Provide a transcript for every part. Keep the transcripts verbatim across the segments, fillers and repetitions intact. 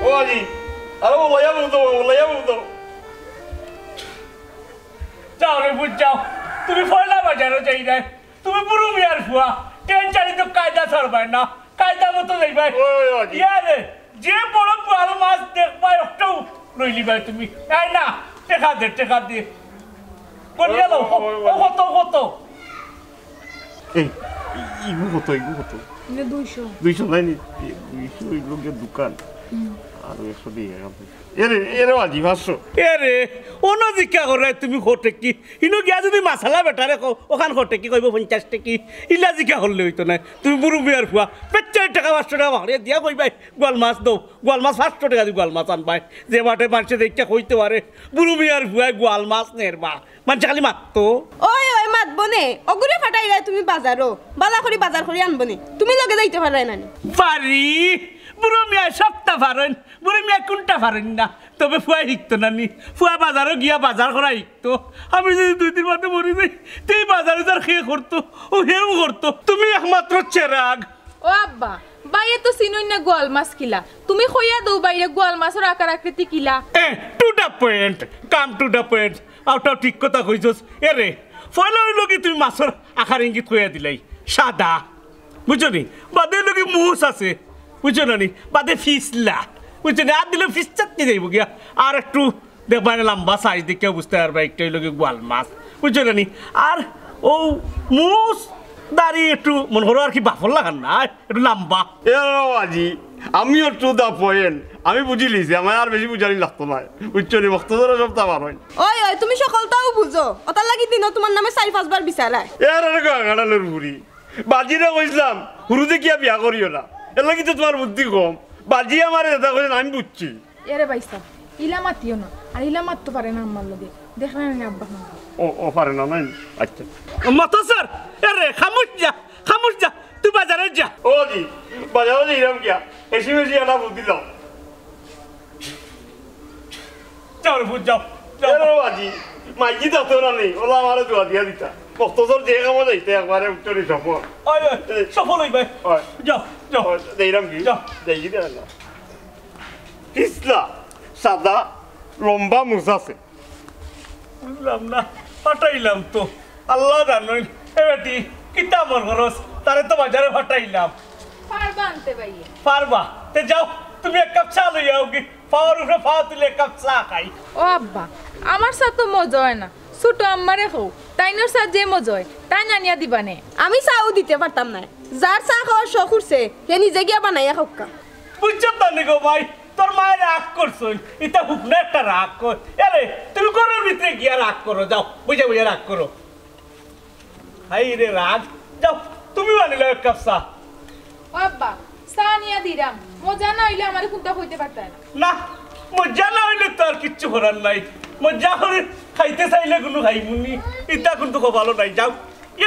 বাবাজি, আরে ও লইয়া বলতো, ও লইয়া বলতো। যাও রে পুত, যাও। তুমি পয়লা বাজারো যাইরায়। তুমি বুরু মিয়ার ফুয়া। ট্রেন চালিত কায়দা ছাড়বায় না। কায়দা মতো যাইবায়। ওই, ওই, ওই। ইয়া রে, যে বড় গোয়াল মাছ দেখবায়, একটাউ লইলিবায় তুমি। এই না, টেকা দে, টেকা দে। করিয়া লও, ও, ও, ও, ও। ও কত, কত? এই, ই-, ইগু কত, ইগু কত? ইগু দুইশো। দুইশো নাই নি? দুইশো অইলো গিয়া দোকান। হুম। আর একশো দিয়া গেল। এরে, এরে বাজি, পাঁচশো। এরে, অনো জিকা কররায় তুমি কত টেকি? ইনো গিয়া যুদি মাছআলা বেটারে কও, অখান কত টেকি কইবো পঞ্চাশ টেকি। ইলা জিকা করলে অইতো নায়। তুমি বুরু মিয়ার ফুয়া, পেচ্চাই টেকা পাঁচশো টেকা বাড়াইয়া দিয়া কইবায়, গোয়াল মাছ দেও, গোয়াল মাছ পাঁচশো টেকা দি গোয়াল মাছ আনবায়। যে বাটে মানষে দেখিয়া কইতো পারে, বুরু মিয়ার ফুয়ায় গোয়াল মাছ নেরবা। মানষে খালি মাততো। ওই, ওই, মাতবো নে। অগুরে ফাটাইরায় তুমি বাজারো। বালা করি বাজার করি আনবো নে। তুমি লগে যাইতে পাররায় না নি? পারি। বুরু মিয়ায় সবতা পারইন। বুরু মিয়ায় কুনটা পারইন না? তবে ফুয়ায় হিকতো না নি। ফুয়া বাজারো গিয়া বাজার করা হিকতো। আমি যুদি দুই দিন বাদে মরি যাই, তে ই বাজার উজার কে করতো? অউ হেউ করতো। তুমি একমাত্র চেরাগ। ও আব্বা, বাইয়ে তো চিনইন না গোয়াল মাছ কিলা। তুমি কইয়া দেও বাইরে গোয়াল মাছর আকার আকৃতি কিলা। এ, to the point, come to the point। অউটাও ঠিক কথা কইছস। এরে, পয়লা অইলো কি তুমি মাছর আকার ইঙ্গিত কইয়া দিলায়, সাদা। বুঝছো নি? বাদে অইলো কি মুছ আছে। বুঝছো না নি? বাদে ফিছলা। বুঝছো নি? আর দিলে ফিছলাত নি যাইবো গিয়া। আর একটু দেখবায় না লাম্বা size দেখিয়া বুঝতায় পারবায়, একটা অইলো কি গোয়াল মাছ। বুঝছো না নি? আর অউ মুছ দাড়ি একটু মনো করো আর কি বাফর লাখান না, একটু লাম্বা। এ বাবাজি, আমিও to the point। আমি বুঝিলিছি, আমায় আর বেশি বুঝানি লাগতো নায়। বুঝছো নি? মক্তসরে সবতা পারইন। ওই, ওই, তুমি সকলতাউ বুঝো। অতার লাগি দিনো তুমার নামে চাইর পাঁচবার বিচারায়। এর আরে গাঙাড়ালর ফুড়ি। বাজিরে কইছলাম, হুরু দেখিয়া বিয়া করিও না। এরলাগি তো তুমার বুদ্ধি কম। বাজি আমারে যেতা কইছইন, আমি বুঝছি। এরে বাইসাব, ইলা মাতিও না। আর ইলা মাততো পারে না আম্মার লগে। দেখরায় নি আব্বা খান। ও, ও পারে না, নাই? আচ্ছা। মক্তসর, এরে, খামুশ যা, খামুশ যা, তুই বাজারো যা। ও জি, বাজারো যাইরাম গিয়া। এসি মেসি একটা বুদ্ধি দাও। যাও রে পুত, যাও, যাও। এরে বাজি, মাইজি দাঁতও না নি, অলা আমারে দোয়া দিয়া দিতা। মক্তসর যে কামো যাইতে একবারে উত্তরই সফল। ওই, ওই, এই। সফল অইবায়। ওই। যাও, যাও। ওই, যাইরাম কি? যাও। যাই কি দেয় না। ফিছলা, সাদা, লম্বা মুছ আছে। বুঝলাম না, ফাটাইলাম তো। আল্লায় জানইন। এ বেটি, কিতা মনো করস? তারে তো বাজারো ফাটাইলাম। পারবা আনতে বাইয়ে। পারবা? তে যাও, তুমি এক কাপ চা লইয়া আওগি। পাওর উপরে পাও তুলি এক কাপ চা খাই। ও আব্বা, আমার চা তো মজা অয় না। ছুটো আম্মারে কও, তাইনর চা যে মজা অয়, তাইন আনিয়া দিবা নে। আমি চাও দিতে পারতাম নায়। যার চা খাওয়ার শখ উঠছে, হে নিজে গিয়া বানাইয়া খাউক্কা। বুঝছো তো নি গো ভাই, তোর মায়ে রাগ করছইন, ইতা হুকনা একটা রাগ কর। এরে, তুমি ঘরর ভিতরে গিয়া রাগ করো, যাও, বুঝা বুঝা রাগ করো। হায় রে রাগ, যাও, তুমি বানাইলাও এক কাপ চা। ও আব্বা, চা আনিয়া দিরাম, মজা না অইলে আমারে কুন্তা কইতে পারতায় না। না, মজা না অইলে তো আর কিচ্ছু করার নাই। মজা করি খাইতে চাইলে কুনু খাইমুনি, ইতা কুন্তা কপালো নাই। যাও,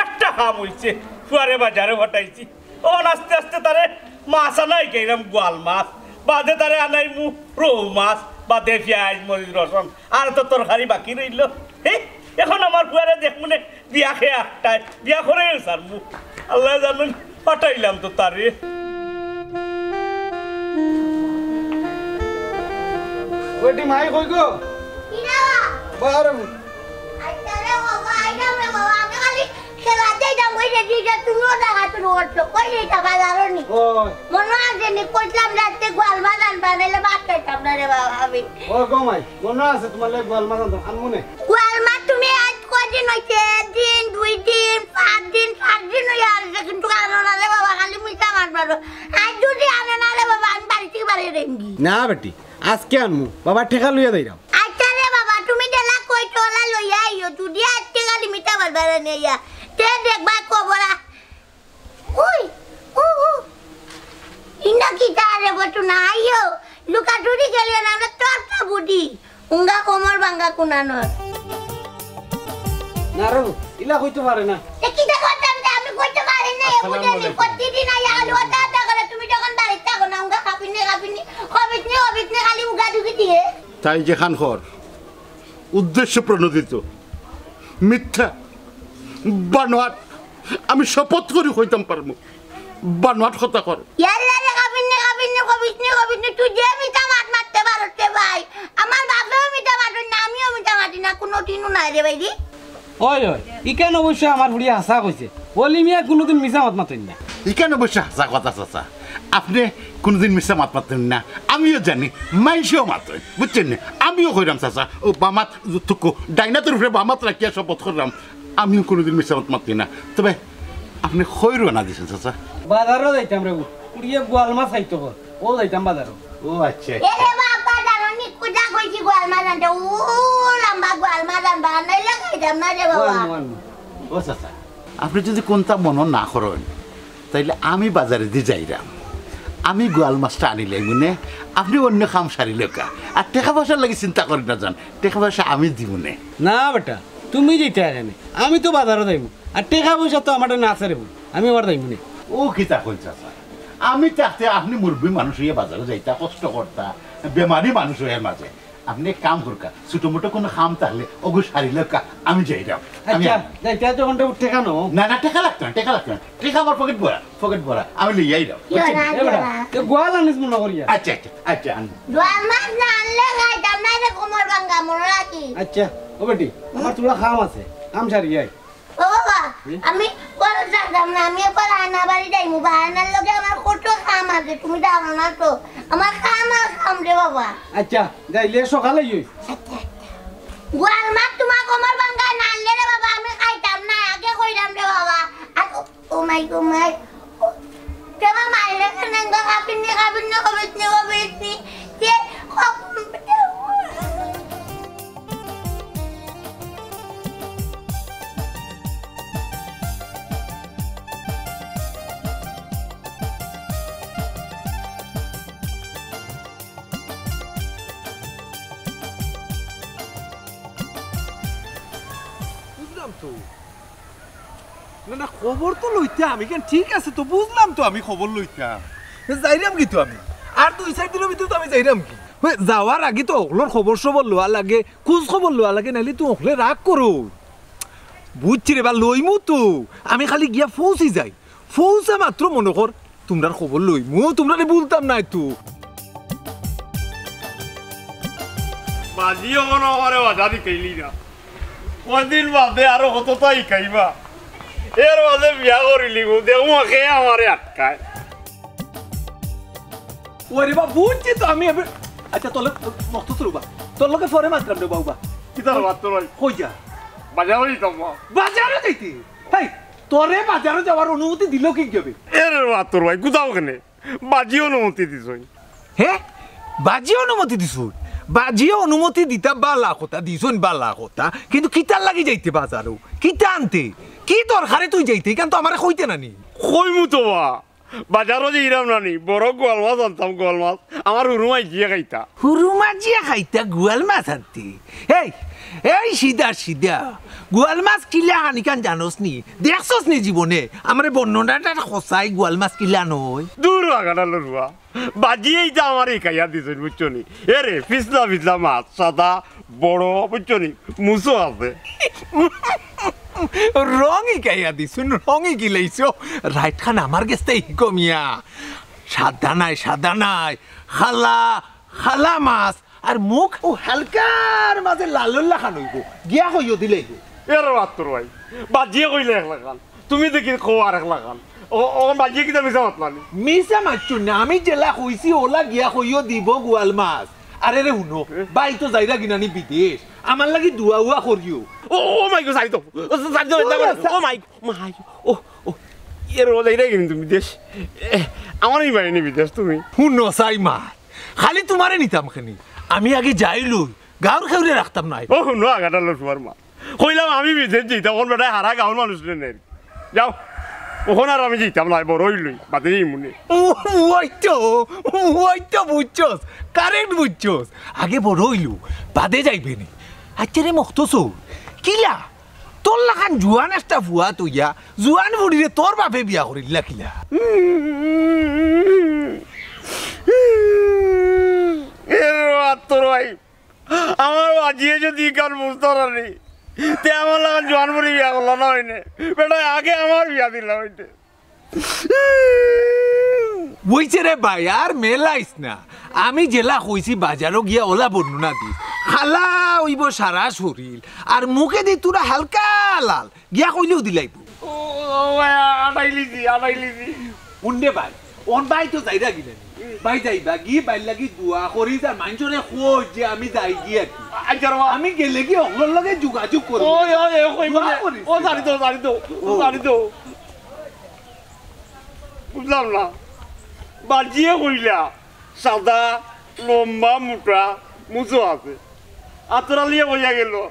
একটা কাম অইছে, ফুয়ারে বাজারো ফাটাইছি। অখন আস্তে আস্তে তারে মাছ আনা হিকাইরাম, গোয়াল মাছ। বাদে তারে আনাইমু রউ মাছ, বাদে পিয়াজ, মরিচ, রসুন, আর তো তরকারি বাকি রইলো। হে, অখন আমার ফুয়ারে দেখমুনে বিয়া খেয়ে আটটায়, বিয়া করেউ ছাড়মু। আল্লায় জানইন, ফাটাইলাম তো তারে। বেটি মাই কই গো? কিরা? বারে। আচ্ছা রে বাবা, আইলাম রে বাবা, আমি খালি খেলাত যাইতাম, ওই যে দিদি তুমিও দেখা শুরু করছো, কই যাইতা বাজারো নি? ওই। মনো আছে নি, কইছিলাম রাইতে গোয়াল মাছ আনবা, নাইলে ভাত খাইতাম না রে বাবা আমি। ও গো মাই, মনো আছে তুমার লাগি গোয়াল মাছ আনতাম, আনমুনে। গোয়াল মাছ তুমি আইজ কয়দিন অইছে? একদিন, দুই দিন, পাঁচ দিন, সাত দিন অইয়া আছে, কিন্তু আনো না রে বাবা, খালি মিছা মাত মারো। আইজ যুদি আনো না রে বাবা, আমি বাড়ি থাকি বারই যাইমুগি। না বেটি, আইজকে আনমু, বাবা টেকা লইয়া যাইরাম। আচ্ছা রে বাবা, তুমি যেলা কইছো অলা লইয়া আইও, যুদি আইজকে খালি মিছা মাত মারো নিয়া, তে দেখবায় খবর আ-, উই, উ, উ। ইনো কিতা রে বটু না আইও, লুকাচুরি খেলিও না, আমরা তরকা বুঝি। উঙ্গা কোমর ভাঙ্গা কুনানোর। না রে, ইলা কইতে পারে না। এ কিতা করতাম যে আমি কইতে পারি না, এ আসসালামু বুঝে নি, আলাইকুম। প্রতিদিন আইয়া খালি ওটা ওটা করে, তুমি যখন বাড়িত থাকো না, উঙ্গা খাবিনি, খাবিনি, খাবিনি, খাবিনি, খালি উগা দুগি দিয়ে। তাই যেখান কর, উদ্দেশ্য প্রণোদিত, মিথ্যা, বানোয়াট, আমি শপথ করি কইতাম পারমু, বানোয়াট কথা কর। ইয়াল্লা রে, খাবিনি, খাবিনি, খাবিনি, খাবিনি, তুই যে মিছা মাত ওই, ওই, ইখান অবশ্য আমার ফুড়িয়ে হাছা কইছে। অলি মিয়া কুনুদিন মিছা মাত মাতইন না। ইখান অবশ্য হাছা কথা, চাচা। আপনে কুনুদিন মিছা মাত মাতইন না, আমিও জানি, মাইনষেও মাতইন, বুঝছইন নি? আমিও কইরাম, চাচা, অউ বাম আত থুকু ডাইন আতর উপরে বাম আত রাখিয়া শপথ কররাম, আমিও কুনুদিন মিছা মাত মাতইন না। তবে আপনে কই রওয়ানা দিছইন, চাচা? বাজারো যাইতাম রে, ফুড়িয়ে গোয়াল মাছ খাইতো কয়, অউ যাইতাম বাজারো। ও আচ্ছা, এ আচ্ছা। রে বাবা, জানো নি, কুজা কইছি গোয়াল মাছ আনতে, ও লম্বা গোয়াল মাছ আনবা, নাইলে খাইতাম না রে বাবা। আনমু, আনমু। ও চাচা, আপনে যুদি কুন্তা মনো না করইন, তাইলে আমি বাজারেদি যাইরাম, আমি গোয়াল মাছটা আনিলাইমুনে, আপনে অইন্য কাম সারিলাউক্কা। আর টেকা-পয়সার লাগি চিন্তা করিও না যান, টেকা-পয়সা আমি দিমুনে। না বেটা, তুমি যাইতায় কেনে? আমি তো বাজারো যাইমু। আর টেকা-পয়সা তো আমারে না ছাড়বো, আমি আবার যাইমুনে। ও কিতা কইন চাচা? আমি থাকতে আপনে মুরব্বি মানুষ অইয়া বাজারো যাইতা, কষ্ট করতা, বেমারি মানুষ অইয়া মাঝে। আপনে এক কাম করউক্কা, ছোটমোটো কুনু কাম থাকলে অগু সারিলাউক্কা, আমি যাইরাম। আমি আচ্ছা, আইরাম। যাইতায় যখন টেকা নেও। না, না, টেকা লাগতো না, টেকা লাগতো না। টেকা আমার পকেট ভরা, পকেট ভরা। আমি লইয়া আইরাম। এ বেটা, তে গোয়াল আনিস মনো করিয়া। আচ্ছা, আচ্ছা, আচ্ছা, আন। গোয়াল মাছ না আনলে খাইতাম না রে, কোমর ভাঙ্গা, মনো রাখিস। আচ্ছা, ও বেটি, আমার থুড়া কাম আছে, কাম সারি আই। ও বাবা, হুম? আমি পরে যাইতাম না, আমি একবার আয়না বাড়ি যাইমু, বায়নার লগে আমার কত কাম আছে, তুমি জানো না তো, আমার কাম আর কাম রে বাবা। আচ্ছা, যাইলে সকালে অইস। আচ্ছা, আচ্ছা। গোয়াল মাছ তুমার কোমর ভাঙ্গা না আনলে রে বাবা, আমি খাইতাম না, আগে কইরাম রে বাবা। আর ও মাই, ও মাই। কেবা মাইলে কেনে গো, খাবিস নি, খাবিস নি, খাবিস নি, খাবিস নি। কে কখন বুঝলাম তো। না, না, খবর তো লইতাম, ইখান ঠিক আছে তো, বুঝলাম তো আমি খবর লইতাম। যাইরাম কি তো আমি? আর দুই চাইর দিনর ভিতরে তো আমি যাইরাম কি? ওই যাওয়ার আগে তো অকলর খবর সবর লওয়া লাগে, খোঁজ খবর লওয়া লাগে, নাইলে তো অকলে রাগ করো। বুঝছি রে বা, লইমু তো। আমি খালি গিয়া পৌঁছি যাই। পৌঁছা মাত্র মনো কর, তুমরার খবর লইমু, তুমরারে ভুলতাম নায় তো। বাজি অখন আমারে বাজার হিকাইলি না। কয়দিন বাদে আরো কততা হিকাইবা। এর বাদে বিয়া করিলিমু, দেখমু কে আমারে আটকায়। ওরে বা, বুঝছি তো আমি এবার। আচ্ছা, তোর লগে, মখতসর বা, তোর লগে পরে মাতরাম রে বাবা। কিতা মাতরায়? কই যা? বাজারো যাইতাম বা। বাজারো যাইতে? হেই, তোরে বাজারো যাওয়ার অনুমতি দিল কে? এরে বা তোর ভাই, কুতাও কেনে? বাজিয়ে অনুমতি দিছইন। হে? বাজিয়ে অনুমতি দিছইন? বাজিয়ে অনুমতি দিতা বালা কথা, দিছইন বালা কথা। কিন্তু কিতার লাগি যাইতে বাজারো? কিতা আনতে? কি দরকারে তুই যাইতে? ইখান তো আমারে কইতে না নি। কইমু তো বা। বাজারো যাইরাম না নি, বড় গোয়াল মাছ আনতাম, গোয়াল মাছ। আমার হুরু মাইজিয়ে খাইতা। হুরু মাইজিয়ে খাইতা গোয়াল মাছ আনতে? এই, এই সিধা সিধা। গোয়াল মাছ কিলা খান ইখান জানোস নি? দেখছস নি জীবনে? আমারে বর্ণনাটা কছাই গোয়াল মাছ কিলা নয়। দূর আগাডালো রুয়া। বাজিয়ে ইতা আমারে হিকাইয়া দিছইন, বুঝছো নি? এরে, পিছলা পিছলা মাছ, সাদা, বড়, বুঝছো নি? মুছো আছে। রং হিকাইয়া দিছইন, রং হিকিলাইছো। রাইট খান আমার গেছ থাকি হিকো মিয়া। সাদা নায়, সাদা নায়। কালা, কালা মাছ। আর মুখ অউ হালকার মাঝে লালর লাখান অইবো। গিয়া কইও দিলাইবো। এরে বা তোর ভাই, বাজিয়ে কইলে এক লাখান। তুমি দেখি কও আর এক লাখান। ও, ও, বাজিয়ে কিতা মিছা মাতলা নি? মিছা মাতছইন না, আমি যেলা কইছি অলা গিয়া কইও দিবো গোয়াল মাছ। আরে রে হুনো, এ? ভাই তো যাইরা গিনানি বিদেশ, আমার লাগি দোয়া উয়া করিও। ও, ও মাই গো, যাই তো। ও, যাই তো, ও, যাই তো। আচ্ছা। ও মাই, মাই, ও, ও, এরে ও যাইরা গিনি তুমি বিদেশ। এ, আমারে নিবায় নি বিদেশ তুমি। হুনো, সাইমা, খালি তুমারে নিতাম কেনে? আমি আগে যাইলই, গাউর কেউরে রাখতাম নায়। ও, হুনো, আগাডালো রুয়ার মাছ। কইলাম আমি বিদেশ যাইতাম, অখন বেটায় হারা গাউর মানুষরে নের। যাও, অখন আর আমি যাইতাম নায়, বড় অইলই, বাদে যাইমুনে। ও, ওই তো, ওই তো বুঝছস, কারেক্ট বুঝছস। আগে বড় অইলু, বাদে যাইবে নি। আচ্ছা রে মখতসর, কিলা? তোর লাখান জুয়ান একটা ফুয়া থইয়া, জুয়ান ফুড়িরে তোর বাপে বিয়া করিলা কিলা? এরে বা তোর ভাই, আমার বাজিয়ে যদি ইখান বুঝতো না নি, তে আমার লাখান জুয়ান ফুড়ি বিয়া করলা না অইনে। বেটায় আগে আমার বিয়া দিলা অইনে। অইছে রে ভাই, আর মেলাইস না। আমি যেলা কইছি বাজারো গিয়া অলা বর্ণনা দিস। কালা অইবো সারা শরীর, আর মুখেদি থুড়া হালকা লাল, গিয়া কইলেউ দিলাইবো। ও, ও ভাই, আটাইলিছি, আটাইলিছি। হুনরে ভাই, অন ভাই তো যাইরা গিলা নি। ভাই যাইবা গি, ভাইর লাগি দোয়া করি, আর মানষরে কই যে আমি যাইগি আর কি। আচ্ছা রে বা। আমি গেলেগি অকলর লগে যোগাযোগ করমু। ওই, ওই, ওই, কই দোয়া বলে? করিস ও, রে জানি তো, বা। জানি তো, ও। জানি তো। বুঝলাম না। বাজিয়ে কইলা, সাদা, লম্বা, মোটা, মুজো আছে। আতরালিয়ে বইয়া গেল।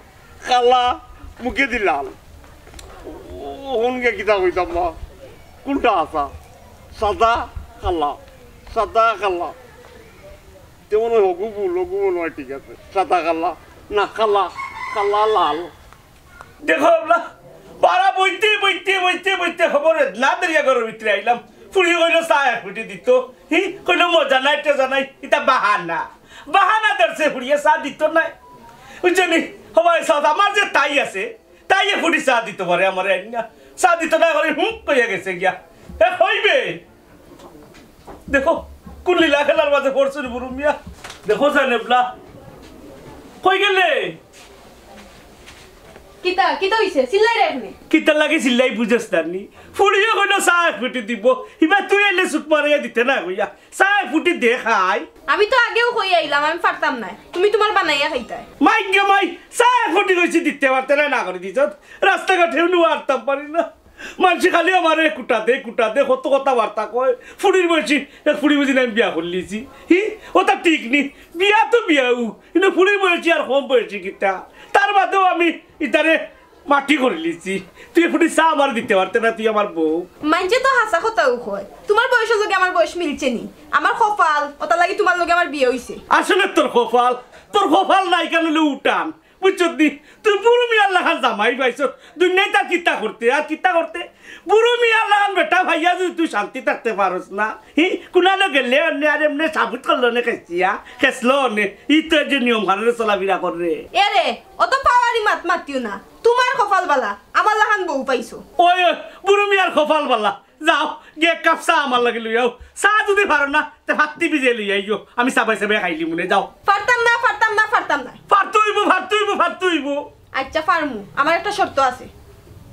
কালা, মুখেদি লাল। ও, হুনগে কিতা কইতাম বা? কুনটা আছা? সাদা, কালা। সাদা, কালা। তেমন ওই হগু ভুল, হগু মনে হয় ঠিক আছে। সাদা, কালা। না, কালা, কালা, লাল। দেখো, এবলা, বারা বইতে, বইতে, বইতে, বইতে খবর না দেরিয়া ঘরর ভিতরে আইলাম। ফুড়ি কইলো চা এক ফুটি দিত। হি, কইলো মজা নাই, টেজা নাই। ইতা বাহানা। বাহানা ধরছে ফুড়িয়ে চা দিত নায়। বুঝছো নি? হবাই সাথ আমার যে তাই আছে, তাই এ ফুটি চা দিত পারে আমারে আইনা। চা দিত না করে হুম কইয়া গেছে গিয়া। এ কইবে? দেখো, কুন লীলা খেলার মাঝে পড়ছইন বুরু মিয়া। দেখো জান এবলা। কই গেলে? কিতা, কিতা অইছে? চিল্লাইরা কেনে? কিতার লাগি চিল্লাই বুঝস না নি? ফুড়িয়ে কইলো চা এক ফুটি দিব। হিবা তুই আইলে চুট মারাইয়া দিতে না কইয়া। চা এক ফুটি দে খাই। আমি তো আগেউ কই আইলাম, আমি পারতাম নায়। তুমি তুমার বানাইয়া খাইতায়। মাই গে মাই, চা এক ফুটি কইছি দিতে পারতে না, না করি দিছত। রাস্তাঘাটেও নু আরতাম পারি না। মানষে খালি আমারে কুটা দে, কুটা দে, কত কথাবার্তা কয়। ফুড়ির বয়সী, এক ফুড়ি বুঝি না আমি বিয়া করলিছি। হি, ওটা ঠিক নি। বিয়া তো বিয়াউ, কিন্তু ফুড়ির বয়সী আর কম বয়সী কিতা? তার বাদেও আমি ইতারে মাটি করিলিছি। তুই ফুড়ি চা আমার দিতে পারতে না, তুই আমার বউ। মানষে তো হাছা কথাউ কয়। তুমার বয়সর লগে আমার বয়স মিলছে নি। আমার কপাল, ওটার লাগি তুমার লগে আমার বিয়া অইছে। আসলে তোর কপাল, তোর কপাল নাই কেন লে উঠান। বুঝছত নি? তুই বুরু মিয়ার লাখান জামাই পাইছত, দুনিয়াত আর কিতা করতে, আর কিতা করতে? বুরু মিয়ার লাখান বেটা পাইয়া যদি তুই শান্তি থাকতে পারস না, হি, কুনানো গেলে অনে আর এমনে সাবুত করলো নে খেসিয়া, খেসলো অনে, ই তো যে নিয়ম কানুনে চলাফিরা করে। এরে, অত পাওয়ারি মাত মাতিও না। তুমার কপাল বালা, আমার লাখান বউ পাইছো। ওই, ওই, বুরু মিয়ার কপাল বালা। যাও, গিয়া এক কাপ চা আমার লাগি লই আও। চা যদি পারো না, তে ফাত্তি ভিজাই লই আইও। আমি চাবাই চাবাই খাইলিমুনে, যাও। পারতাম না, পারতাম না, পারতাম না। পারতে অইবো, পারতে অইবো, পারতে অইবো। আচ্ছা, পারমু। আমার একটা শর্ত আছে।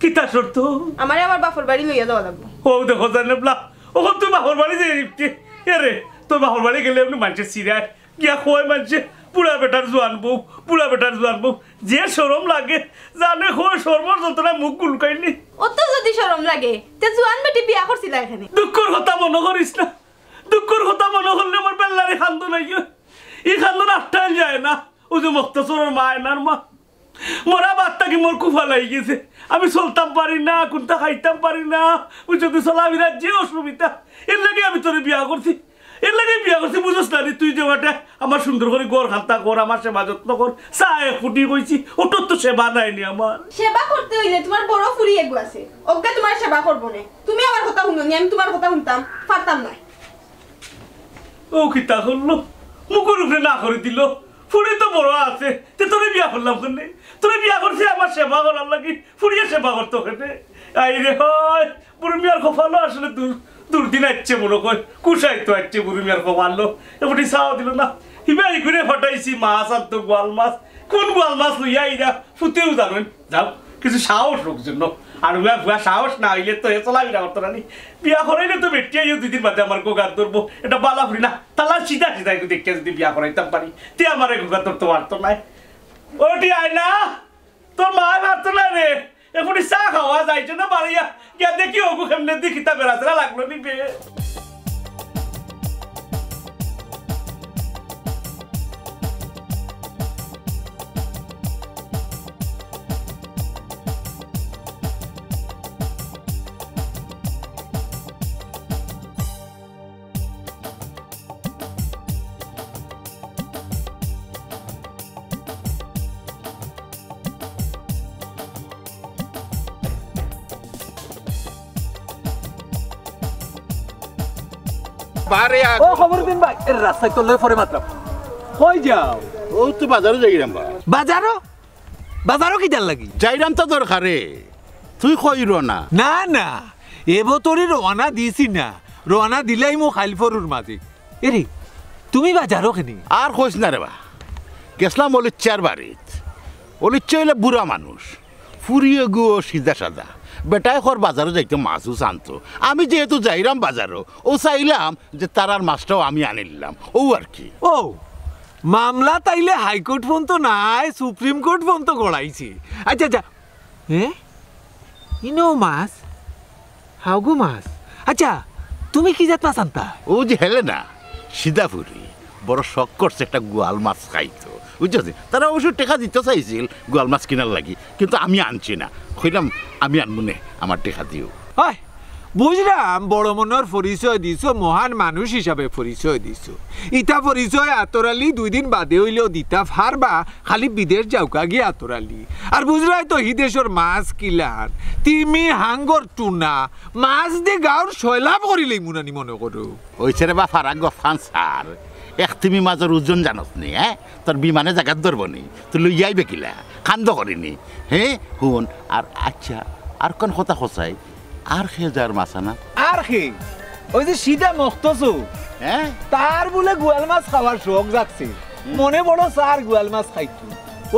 কিতা শর্ত? আমারে আমার বাপর বাড়ি লইয়া যাওয়া লাগবো। ও দেখো জান এবলা, অখন তুই বাপর বাড়ি যাই নিবতে। এরে, তোর বাপর বাড়ি গেলে এমনে মানষে চিরায়। গিয়া কয় মানষে, "বুড়া বেটার জোয়ান বউ, বুড়া বেটার জোয়ান বউ।" যে শরম লাগে, জানে কয় শরমর যন্ত্রণায় মুখ গুলকাইলি। অত যদি শরম লাগে, তে জোয়ান বেটি বিয়া করছিলা কেনে? দুঃখর কথা মনো করিস না, দুঃখর কথা মনো করলে আমার বেল্লারি কান্দন আইয়ে। ই কান্দন আটকাইল যায় না। ওই যে মক্তসরর মা, এনার মা, মরা বাদ থাকি মোর কুফা লাগি গেছে। আমি চলতাম পারি না, কুন্তা খাইতাম পারি না, বুঝছো তো, চলাফিরার যে অসুবিধা, এর লাগি আমি তোরে বিয়া করছি। এর লাগি বিয়া করছি, বুঝছ না রে? তুই যে বেটা আমার সুন্দর করি ঘর খান্তা কর, আমার সেবা যত্ন কর। চা এক ফুটি কইছি, ওটার তো সেবা নাই নি আমার। সেবা করতে অইলে তুমার বড় ফুড়ি এগু আছে, অগুয়ে তুমার সেবা করবো নে। তুমি আমার কথা হুনো নি, আমি তুমার কথা হুনতাম পারতাম না। ও কিতা করলো? মুখর উপরে না করি দিল। ফুড়ি তো বড় আছে, তে তোরে বিয়া করলাম কেনে? তোরে বিয়া করছি আমার সেবা করার লাগি, ফুড়িয়ে সেবা করতো কেনে? আই রে হয়, বুরু মিয়ার কপালো আসলে দুর-, দুর্দিন আইছে মনো কয়, কুশাইতো আইছে বুরু মিয়ার কপালো। এ ফুটি চাও দিল না। হিবা ইগুরে ফাটাইছি মাছ আনতো, গোয়াল মাছ। কুন গোয়াল মাছ লইয়া আইরা? ফুতেও জানইন। যাও, কিছু সাহস হোক জন্য। আর উয়া ফুয়া সাহস না অইলে তো এ চলাফিরা করতো না নি। বিয়া করাইলে তো বেটি আইও দুই দিন বাদে আমার গোগাত ধরবো। এটা বালা ফুড়ি না। তালা সিধা সিধা একটু দেখিয়া যদি বিয়া করাইতাম পারি, তে আমার এই গোগাত ধরতো পারতো নায়। ওটি আয় না, তোর মা পারতো না রে। এ ফুটি চা খাওয়া যাইছে না বাড়িয়া। গিয়া দেখি ওগু কেমনে দি কিতা বেড়াছেড়া লাগলো নি বে। বারে আগ- ও খবরুদ্দিন ভাই, এর রাস্তায় তো লই পরে মাতলাম। কই যাও? ও তো বাজারো যাইরাম বা। বাজারো? বাজারো কিতার লাগি? যাইরাম তো দরকারে। তুই কই রওনা? না, না, এ বতরি রওনা দিছি না। রওনা দিলাইমু কাইল পরুর মাঝে। এরে, তুমি বাজারো কেনে? আর কইস না রে বা। গেছলাম অলিচ্ছার বাড়িত। অলিচ্ছা অইলা বুড়া মানুষ, ফুরি এগু সিধা সাদা। বেটায় কর বাজারো যাইতো, মাছ উছ আনতো। আমি যেহেতু যাইরাম বাজারো, অউ চাইলাম যে তারার মাছটাও আমি আনিলাম, অউ আর কি। ও, মামলা তাইলে হাইকোর্ট পর্যন্ত নায়, সুপ্রিম কোর্ট পর্যন্ত গড়াইছে। আচ্ছা, আচ্ছা, হ্যাঁ, ইনো মাছ, হাউগু মাছ। আচ্ছা, তুমি কি জাত মাছ আনতা? অউ যে হেলেনা, সিধা ফুরি, বড় শখ করছে একটা গোয়াল মাছ খাইতো, বুঝছো নি? তারা অবশ্য টেকা দিতো চাইছিল গোয়াল মাছ কিনার লাগি, কিন্তু আমি আনছি না। কইলাম, "আমি আনমু নে, আমার টেকা দিও।" হয়, বুঝলাম, বড় মনর পরিচয় দিছো, মহান মানুষ হিসাবে পরিচয় দিছো। ইতা পরিচয় আতর আলী দুই দিন বাদে অইলেও দিতা পারবা, খালি বিদেশ যাউক্কা গিয়া আতর আলী। আর বুঝরায় তো হি দেশর মাছ কিলান, তিমি, হাঙ্গর, টুনা, মাছ দি গাউর সয়লাব করিলেইমু নানি মনো করো। অইছে রে বা, ফারাক গফান সার, এক তিমি মাছর ওজন জানস নি, হ্যাঁ? তোর বিমানে জাগাত ধরবো নি, তুই লইয়া আইবে কিলা? কান্দ করিনি, হ্যাঁ? হুন, আর আচ্ছা, আর কোন কথা কছাই? আর কে যার মাছ আনাত? আর কে? অউ যে সিধা মখতসু। হ্যাঁ? তার বুলে গোয়াল মাছ খাওয়ার শখ জাগছে। হুম। মনে বড় চার গোয়াল মাছ খাইতো।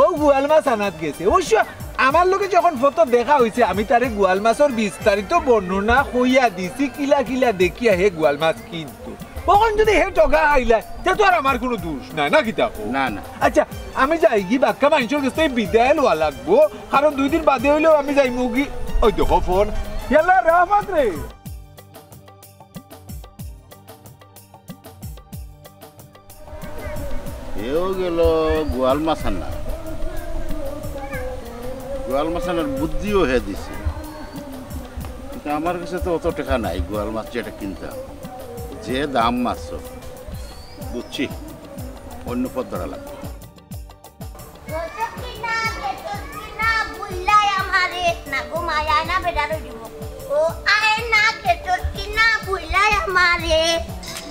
অউ গোয়াল মাছ আনাত গেছে। অবশ্য আমার লগে যখন ফটো দেখা অইছে, আমি তারে গোয়াল মাছর বিস্তারিত বর্ণনা কইয়া দিছি, কিলা কিলা দেখিয়া হে গোয়াল মাছ কিনতো। অখন যুদি হে ঠগা খাইলায়, তে তো আর আমার কুনু দুষ নাই, না কিতা কও? না, না। আচ্ছা, আমি যাইগি, বাক্কা মানষর গেছ থাকি বিদায় লওয়া লাগবো, কারণ দুই দিন বাদে অইলেও আমি যাইমুগি। অউ দেখো ফোন। ইয়াল্লা, রহমত রে। এও গেল গোয়াল মাছ আনা। গোয়াল মাছ আনার বুদ্ধিও হে দিছে। কিন্তু আমার কাছে তো অত টেকা নাই গোয়াল মাছ যেটা কিনতাম। যে দাম মাছ, বুঝছি, অন্য পথ ধরা লাগবে। গেছত কিনা, গেছত কিনা, বুইলাই আমারে। না গো মাই, আয়না বেটা রই দিব। ও আয়না, গেছত কিনা, বুইলাই আমারে।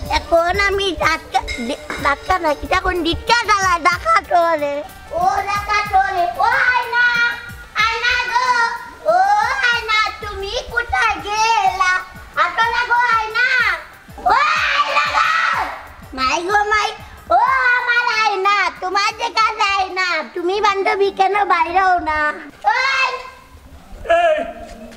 এখন আমি ডাক্কা-, ডে-, ডাক্কা না, কিতা কোন ডিক্কা জ্বালা, ডাকা তোরে। ও ডাকা তোরে, ও আয়না, আয়না গো, ও আয়না, তুমি কোথায় গেলা? আতো না গো আয়না। ও আয়না গো! মাই গো মাই, ও আমার আয়না, তোমার দেখা যায় না, তুমি বান্ধবী কেন বাইরেও না? ওই! এই,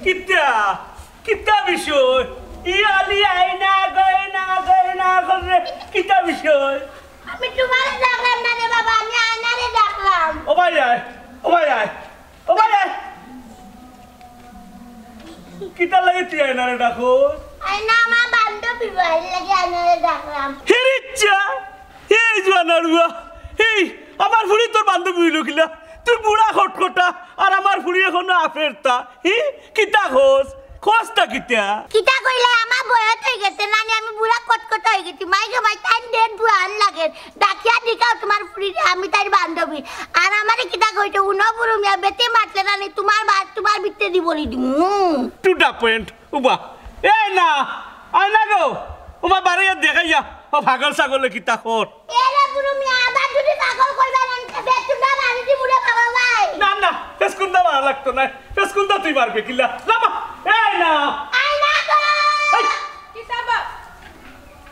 কিতা? কিতা বিষয়? ই আলি আয়না, গয়না, গয়না করে, কিতা বিষয়? আমি তোমারে ডাকলাম না রে বাবা, আমি আয়নারে ডাকলাম। ও ভাই আয়, ও ভাই আয়, ও ভাই আয়। কিতার লাগি তুই আয়নারে ডাকো? আয়না আমার বান্ধবী, এর লাগি আয়নারে ডাকলাম। হেরিচ্ছা, এই জোয়ানারুয়া, এই আমার ফুড়ি তোর বান্ধবী অইলো কিলা? তুই বুড়া খটখটা, আর আমার ফুড়ি এখনো আফেরতা। হি? কিতা কস? কসটা কিতা? কিতা কইলে আমার বয়স অই গেছে, নানি আমি বুড়া খটখটা অই গেছি। মাইকে মাই তাইন দেড় জোয়ান লাগে। ডাকিয়া জিকাও তোমার ফুড়িরে, আমি তাইর বান্ধবী। আর আমারে কিতা কইছো? উনো বুরু মিয়া বেটি মাতলে নানি তোমার বা-, তোমার ভিতরে দি বলি দিমু। To the point, উবা। এই না, আয় না গো। উবা বারে দেখাইয়া, ও পাগল ছাগলে কিতা কর। এরে বুরু মিয়া, আবার যদি পাগল কইবা নানি, তে বেতুটা মারি দিমু রে বাবা ভাই। না, না, ফেসকুন্দা মারা লাগতো না। ফেসকুন্দা তুই মারবে কিলা? না বা, এই না। আয় না গো। এই। কিতা বা?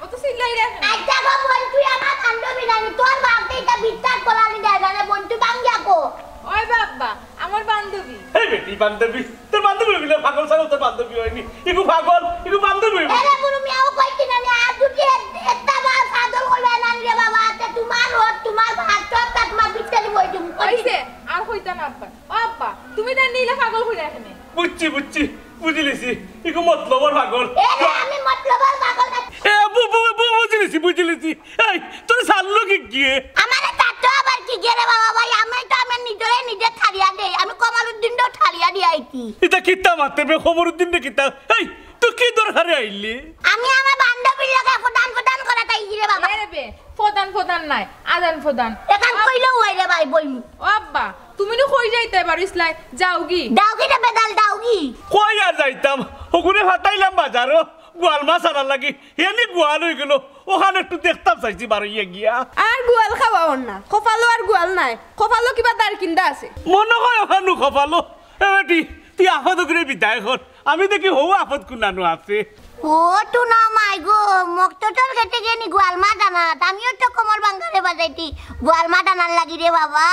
অত চিল্লাই রে কেনে? আচ্ছা গো বোন, তুই আমার বান্ধবী নানি, তোর বাপে এটা বিশ্বাস করানি দেয় না রে বোন, তুই ভাঙ্গিয়া কো। ওই বাবা, আমার বান্ধবী। এই বেটি বান্ধবী, তোর বান্ধবী অইলে পাগল ছাগল তোর বান্ধবী অয়নি। ইগু পাগল, ইগু বান্ধবী অইবো। এরে বুরু মিয়াও কইছি নানি, আর যদি এ-, একটা বার পাগল কইবা নানি রে বাবা, তে তোমার রোগ, তোমার ভাত, সব তা তোমার ভিতরে বই দিমু। কইছি অইছে, আর কইতা না আব্বা। ও আব্বা, তুমি তাইন নিলে পাগল কইরা কেনে? বুঝছি, বুঝছি, বুঝিলিছি। ইগু মতলবর পাগল। এরে, আমি মতলবর পাগল না। এ, বু-, বু-, বু-, বুঝিলিছি, বুঝিলিছি। এই, তোর সাল্লু কি গিয়ে? আমারে তাতো আবার কি গিয়ে রে বাবা ভাই? আমি তো আমার নিজরে নিজে ছাড়িয়া দেই। আমি কমালউদ্দিনরেও ছাড়িয়া দিয়া আইছি। ইতা কিতা মাতে বে, কমরুদ্দিন রে কিতা? এই, তুই কি দরকারে আইলি? আমি আমার বান্ধবীর লগে ফদান ফদান করাত আইছি রে বাবা। এরে বে, ফদান ফদান নাই, আদান ফদান। এখান কইলেও হয় রে ভাই, বইমু। ও আব্বা, তুমি নু কই যাইতায় পারো ইসলায়? যাওগি। দাওগি রে বেদাল, দাওগি। কই আর যাইতাম? হগুরে ফাটাইলাম বাজারো, গোয়াল মাছ আনার লাগি। এনি গোয়াল অই গেল, ওখান একটু দেখতাম চাইছি বারইয়া গিয়া। আর গোয়াল খাওয়া অর না, কপালো আর গোয়াল নাই, কপালো কিবা দারকিন্দা আছে। মনো কয় ওখানু কপালো। এ বেটি, তুই আফত অগুরে বিদায় কর। আমি দেখি হউ আফত কুনানো আছে। ও টুনা মাই গো, মক্তটর গেটে গেনি গোয়াল মাছ আনাত, আমিও তো কমর বাঙ্গারে বাজাইতি, গোয়াল মাছ আনার লাগি রে বাবা।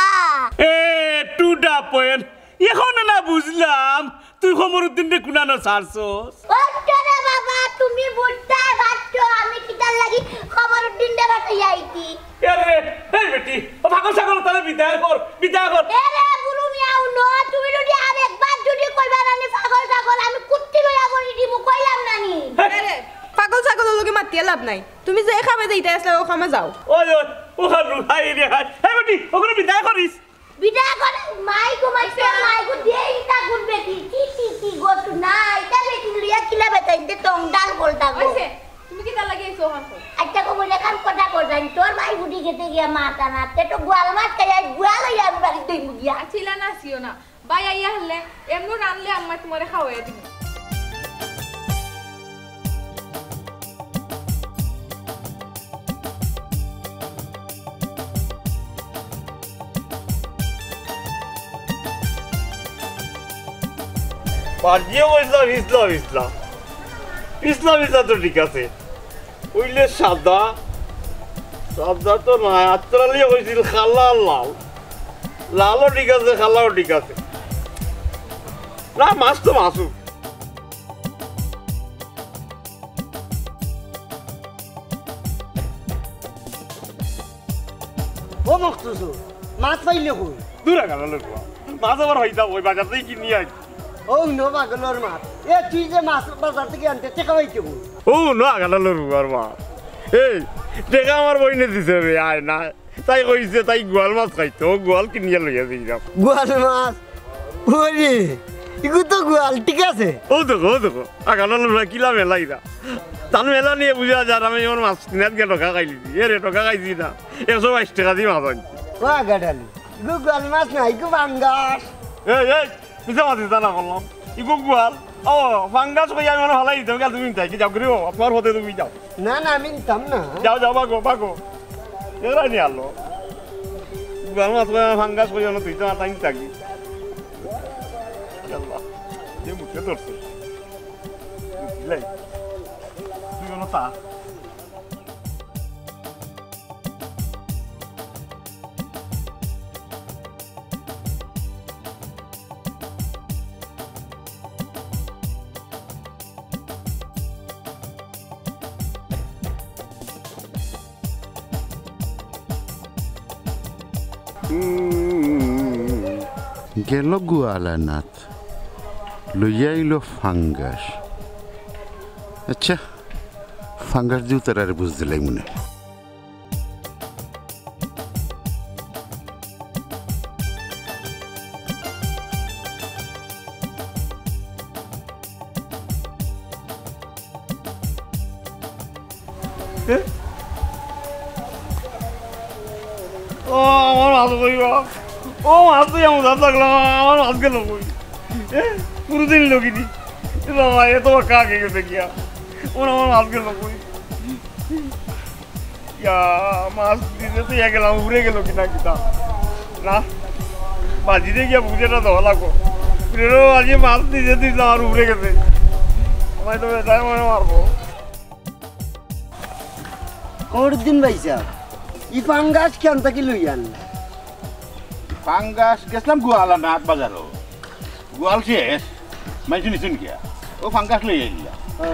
এ, to the point। এখন না বুঝলাম, তুই কমরুদ্দিনরে কুনানো ছাড়ছস? ও রে বাবা, তুমি বুঝতায় পারছো, আমি কিতার লাগি কমরুদ্দিনরে বাঁচাইয়া আইতি। এ রে, এই বেটি, ও পাগল ছাগল, তারে বিদায় কর, বিদায় কর। এ রে, গুরু মিয়া, উনো, তুমি যদি আর একবার যদি কইবা না নি পাগল ছাগল, আমি কুত্তি লইয়া বলি দিমু, কইলাম না নি? এ রে, পাগল ছাগলর লগে মাতিয়া লাভ নাই। তুমি যে কামে যাইতায় আছলায়, অউ কামে যাও। ওই, ওই, ওখান রুহাই রে হাই। এই বেটি, ওগুলো বিদায় করিস। বিদায় করে, মাই গো, মাই গো, মাই গো, দে ইটা গুণ বেটি। কি, কি, কি গো, তুই না, ইটা বেটি লইয়া কিলা বেটা, ইতে টংডাল গোলটা গো। ওইছে, তুমি কিতার লাগি আইছো অখান কও? আচ্ছা গো, বলে কাম কথা কর জানি, তোর ভাই বুঝি গেছে গিয়া মাথা না, তে তো গোয়াল মাছ খাই, আজ গোয়াল হইয়া আমি বাড়িত দই মুগিয়া। আচ্ছা, ইলা না আসিও না। ভাই আইয়া হারলে, এমনু রানলে আম্মা তোমারে খাওয়াইয়া দিমু। বাজিয়ে কইছিলাম ইসলাম, ইসলাম। ইসলাম, ইসলাম তো ঠিক আছে। অইলে সাদা, সাদা তো নায়, আত্রালিয়ে কইছিল কালা লাল। লালও ঠিক আছে, কালাও ঠিক আছে। না, মাছ তো মাছও। ও মখসুস, মাছ পাইলে কই? দূর আগালা লোক, মাছ আবার হইতাম ওই বাজার থেকে কিনি আনছি। ও হুনো পাগলর মাত। এ, তুই যে মাছ বাজার থেকে আনতে, টেকা পাইতে কই? ও হুনো আগালা লোক আর মাছ। এই, টেকা আমার বইনে দিছে রে, আয় না। তাই কইছে, তাই গোয়াল মাছ খাইতো, ও গোয়াল কিনিয়া লইয়া যাইরাম। গোয়াল মাছ? ওরে, ইগু তো গোয়াল, ঠিক আছে। ও দেখো, ও দেখো, আগালা লোক কিলা মেলাইরা। তান মেলা নিয়ে বুঝা যার, আমি আমার মাছ কিনাত গিয়া টেকা খাইলিছি। এ রে, টেকা খাইছি না, একশো বাইশ টেকা দি মাছ আনছি। ও আগাডালি, ইগু গোয়াল মাছ না, ইগু ফাঙ্গাস। এই, এই, মিছা মাতিস না করলাম। ইগু গোয়াল। ও, ফাঙ্গাস কইয়া আমি মনে ফালাই দিতাম, গেল তুমি তাই কি যাও করিও, তোমার হতে তুমি যাও। না, না, আমি নিতাম না। যাও, যাও, ভাগো, ভাগো। এরা নিয়ে আলো। গোয়াল মাছ কইয়া ফাঙ্গাস কইয়া না, তুই তো আর তাই থাকি। আল্লাহ, যে মুখে ধরছে। বুঝলাই? তুই কোনো তা গেল গোয়াল আনাত, লইয়া আইলো ফাঙ্গাস। আচ্ছা, ফাঙ্গাস দিও তারারে বুঝ দিলাই মনে। ও, আমার মাছ কই বা? ও, মাছ তো এমন দাম লাগলো, আমার মাছ গেল কই? এ, পুরো দিন লগিনি। এ বাবা, এ তো কাকে গেছে গিয়া? ওর আমার মাছ গেল কই? ইয়া, মাছ দিতে তো ইয়া গেলাম, উড়ে গেল কিনা কিতা? না, বাজিতে গিয়া বুঝে না দেওয়া লাগবো। রে, আজকে মাছ নিজে দিলাম আর উড়ে গেছে। আমায় তো বেটায় মনে মারবো। কমরুদ্দিন ভাই সাহেব, ই ফাঙ্গাস কেন থাকি লই আন? ফাঙ্গাস গেছিলাম গোয়াল আনাত বাজারো। গোয়াল শেষ, মাইসু নিছুন গিয়া। ও ফাঙ্গাস লই আইলা। ও,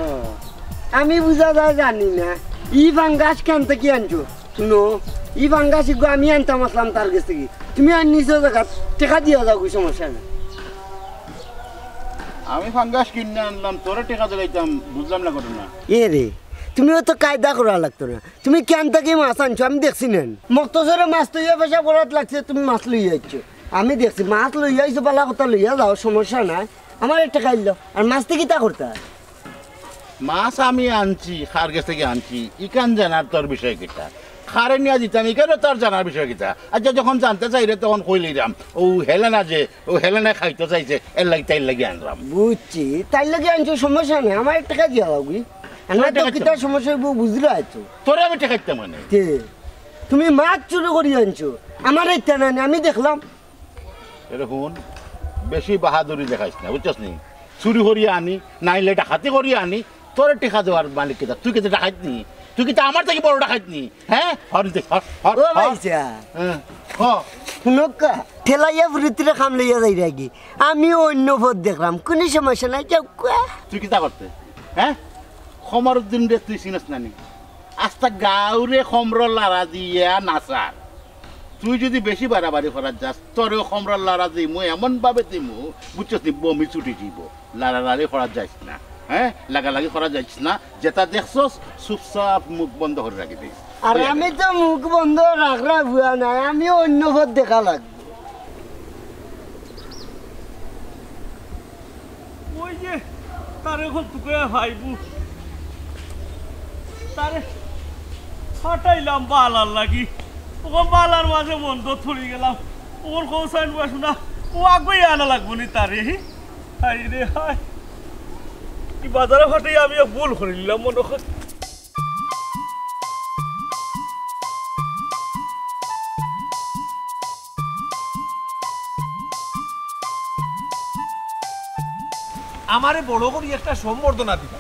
আমি বুঝা যায় জানি না। ই ফাঙ্গাস কেন থাকি আনছো? হুনো, ই ফাঙ্গাস ইগু আমি আনতাম আসলাম তার গেছ থাকি। তুমি আর নিছো জাগাত টেকা দিয়া যাও, কই সমস্যা নাই। আমি ফাঙ্গাস কিনে আনলাম, তোরে টেকা দিলাইতাম, বুঝলাম না ঘটনা। এ রে, তুমিও তো কায়দা করা লাগতো না। তুমি কেন থাকি মাছ আনছো? আমি দেখছি নেন। মক্তসরে মাছ তো ইয়া পেশা করাত লাগছে, তুমি মাছ লইয়া আইছো। আমি দেখছি মাছ লইয়া আইছো, বালা কথা লইয়া যাও, সমস্যা নাই। আমার একটা খাইল আর মাছ থেকে কিতা করতা? মাছ আমি আনছি, কার গেছ থাকি আনছি, ইখান জানার তোর বিষয় কিতা? কারে নিয়া দিতাম, ইখানও তোর জানার বিষয় কিতা? আচ্ছা, যখন জানতে চাইরে তখন কইলিরাম, ও হেলেনা যে, ও হেলেনায় খাইতে চাইছে, এর লাগি, তাইর লাগি আনলাম। বুঝছি, তাইর লাগি আনছো, সমস্যা নাই, আমার একটা খাই দিয়া লাগবি। আর না তো টেকাইতাম। কিতা সমস্যা হইব, বুঝলে হয়তো। তোরে আমি টেকাইতাম মানে? কে? তুমি মাছ চুরি করি আনছো, আমার একটা না, আমি দেখলাম। এরে হুন, বেশি বাহাদুরি দেখাইস না, বুঝছস নি? চুরি করি আনি, নাইলে ডাকাতি করি আনি, তোরে টেকা দেওয়ার মালিক কিতা? তুই কিতা ডাকাইত নি? তুই কিতা আমার থাকি বড় ডাকাইত নি? হ্যাঁ? হর দে, হর, হর, ও হর। ভাইসাব, হ্যাঁ, হ। হুনউক্কা, ঠেলাইয়া ফুরিত্রে কাম লইয়া যাইরায়গি। আমি অইন্য পথ দেখরাম, কুনু সমস্যা নাই, যাউক্কা। তুই কিতা করতে? হ্যাঁ? কমরুদ্দিনরে তুই চিনস না নি? আস্তা গাউরে কমরর লারা দিয়া নাচার। তুই যুদি বেশি বাড়াবাড়ি করাত যাস, তোরেও কমরর লারা দিমু, এমন ভাবে দিমু, বুঝছস নি, বমি ছুটি যাইবো। লাড়ালাড়ি করা যাইস না, হ্যাঁ, লাগালাগি করা যাইস না। যেটা দেখছস চুপচাপ মুখ বন্ধ করি রাখি দিস। আর আমি তো মুখ বন্ধ রাখরা ভুয়া নায়, আমি অইন্য পথ দেখা লাগবো। ওই যে তারে অখন তুকাইয়া পাইবো, তারে ফাটাইলাম বালার লাগি, অখন বালার মাঝে বন্ধ থরি গেলাম, অখন কৌশল বসু না, ও আগুয়াই আনা লাগবো নি তারে। হায় রে হায়, ই বাজারো ফাটাইয়া আমি এক ভুল করিলিলাম মনো অয়। আমারে বড় করি একটা সম্বর্ধনা দিবা,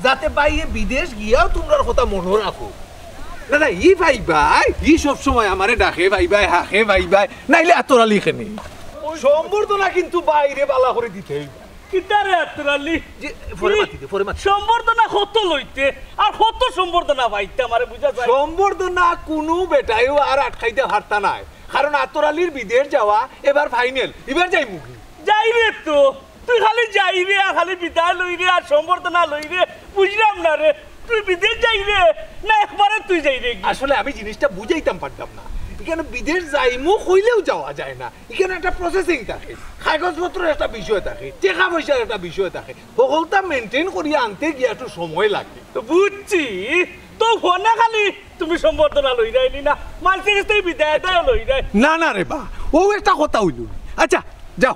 যাতে ভাইয়ে বিদেশ গিয়াও তুমরার কথা মনো রাখো। না, না, ই ভাই ভাই, ই সব সময় আমারে ডাকে ভাই ভাই, হাকে ভাই ভাই, নাইলে আতর আলী কেনে। সম্বর্ধনা কিন্তু ভাইরে বালা করি দিতে অইবো। কিতারে আতর আলী? জি, পরে মাতি দে, পরে মাতি। সম্বর্ধনা কত লইতে, আর কত সম্বর্ধনা পাইতে আমারে বুঝা যায়? সম্বর্ধনা কুনু বেটায়ও আর আটকাইতে পারতা নায়, কারণ আতর আলীর বিদেশ যাওয়া এবার ফাইনাল, ইবার যাইমুগি। যাইরে তো, তুই খালি যাইরে আর খালি বিদায় লইরে আর সম্বর্ধনা লইরে, বুঝলাম না রে। তুই বিদেশ যাইরে না একবারে তুই যাইরে? আসলে আমি জিনিসটা বুঝাইতাম পারতাম না। ইখানো বিদেশ যাইমু কইলেও যাওয়া যায় না, ইখানো একটা প্রসেসিং থাকে, কাগজপত্রর একটা বিষয় থাকে, টেকা পয়সার একটা বিষয় থাকে, হকলতা মেইনটেইন করিয়া আনতে গিয়া একটু সময় লাগে। তো বুঝছি, তো ফোনে খালি তুমি সম্বর্ধনা লইরায়নি না, মানষর গেছ থাকি বিদায় আদায় লইরায়। না, না রে বা, অউ একটা কথা অইলো। আচ্ছা, যাও,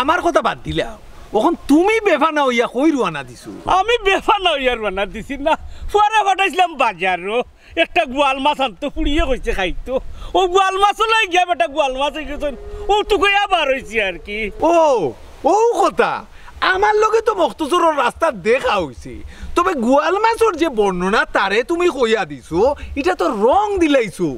আমার কথা বাদ দিলাও। অখন তুমি বেফানা অইয়া কই রওয়ানা দিছো? আমি বেফানা অইয়া রওয়ানা দিছি না, ফুয়ারে ফাটাইছলাম বাজারো, একটা গোয়াল মাছ আনতো, ফুড়িয়ে কইছে খাইতো। অউ গোয়াল মাছর লাগি গিয়া বেটা গোয়াল মাছ অইগেছইন, অউ তুকাইয়া বার অইছি আর কি। ও, অউ কথা। আমার লগে তো মখতছরর রাস্তাত দেখা অইছে, তবে গোয়াল মাছর যে বর্ণনা তারে তুমি কইয়া দিছো, ইটা তো রং দিলাইছো।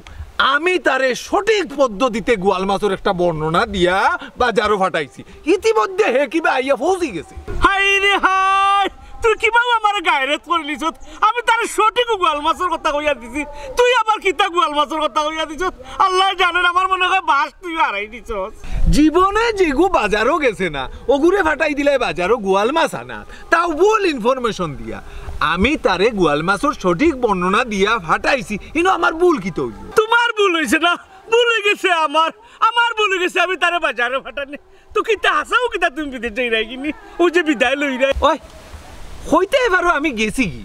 আমি তারে সঠিক পদ্ধতিতে গোয়াল মাছর একটা বর্ণনা দিয়া বাজারো ফাটাইছি। ইতিমধ্যে হে কিবা আইয়া পৌঁছি গেছে। হায় রে হায়, তুই কিবা আমারে গায়রত করিলিছস। আমি তারে সঠিক গোয়াল মাছর কথা কইয়া দিছি, তুই আবার কিতা গোয়াল মাছর কথা কইয়া দিছস? আল্লায় জানইন, আমার মনো অয় বাঁশ তুই হারাই দিছস। জীবনে যেগু বাজারো গেছে না, অগুরে ফাটাই দিলায় বাজারো গোয়াল মাছ আনাত, তাও ভুল ইনফরমেশন দিয়া। আমি তারে গোয়াল মাছর সঠিক বর্ণনা দিয়া ফাটাইছি, ইনো আমার ভুল কিতা অইলো? তুমার ভুল অইছে না, ভুল অইগেছে আমার, আমার ভুল অইগেছে, আমি তারে বাজারো ফাটাইনি। তো কিতা হাছাউ কিতা তুমি বিদেশ যাইরায়গি নি? অউ যে বিদায় লইরায়। ওই, কইতায় পারো আমি গেছিগি,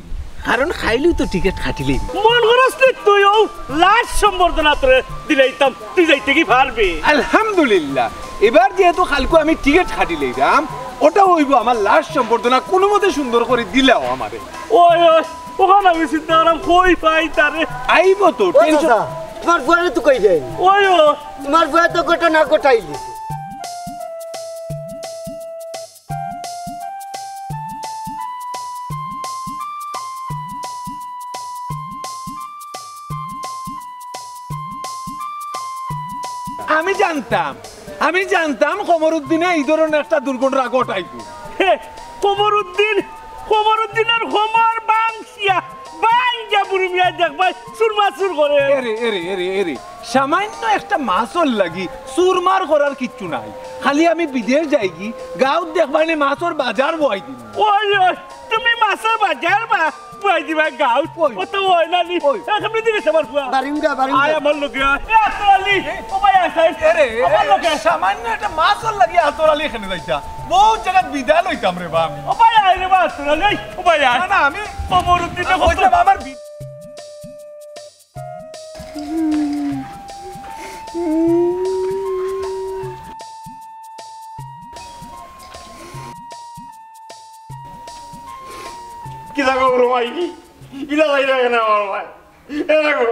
কারণ কাইলউ তো টিকেট কাটিলিমু। মন করছ নি তুই অউ লাস্ট সম্বর্ধনা তোরে দিলাইতাম, তুই যাইতেগি পারবে? আলহামদুলিল্লাহ, ইবার যেহেতু কাইলকু আমি টিকেট কাটিলাইরাম, অটাউ অইবো আমার লাস্ট সম্বর্ধনা, কুনুমতে সুন্দর করি দিলাও আমারে। ওই, ওই, অখান আমি চিন্তা কররাম, কই পাই তারে? আইবো তো, ও টেনশন। চাচা, তুমার ফুয়ারে তো কই দেন? ওই, ও। তুমার ফুয়ায় তো ঘটনা ঘটাই দিছে। আমি জানতাম, আমি জানতাম কমরুদ্দিনে ই ধরনর একটা দুর্ঘটনা ঘটাইবো। হে, কমরুদ্দিন, কমরুদ্দিনর কমর ভাংছিয়া, ভাংগিয়া বুরু মিয়ায় দেখবায় চুরমাচুর করে। এরে, এরে, এরে, এরে, সামাইন্য একটা মাছর লাগি চুরমার করার কিচ্ছু নাই। খালি আমি বিদেশ যাইগি, গাউত দেখবায়নে মাছর বাজার বওয়াই দিমু। ওই, ওই, তুমি মাছর বাজার বা-, বওয়াই দিবায় গাউত? ওই। অতো অয় না নি। ওই। এ, সামনে দিকে আমার ফুয়া। বারিন্দা, বারিন্দা। আয় আমার লগে আয়। এ, আতর আলী, ও ভাই, আয়, আয়। এরে, আমার লগে আয়। সামাইন্য একটা মাছর লাগি আতর আলী কেনে যাইতা। বউত জাগাত বিদায় লইতাম রে বা আমি। ও ভাই, আয় রে বা, আতর আলী, ও ভাই, আয়। না, না, আমি কমরুদ্দিনে কইতাম আমার বি- কিতা গো, রুমাই কি? ইলা যাইরা কেনে আমার ভাই? এ দেখো,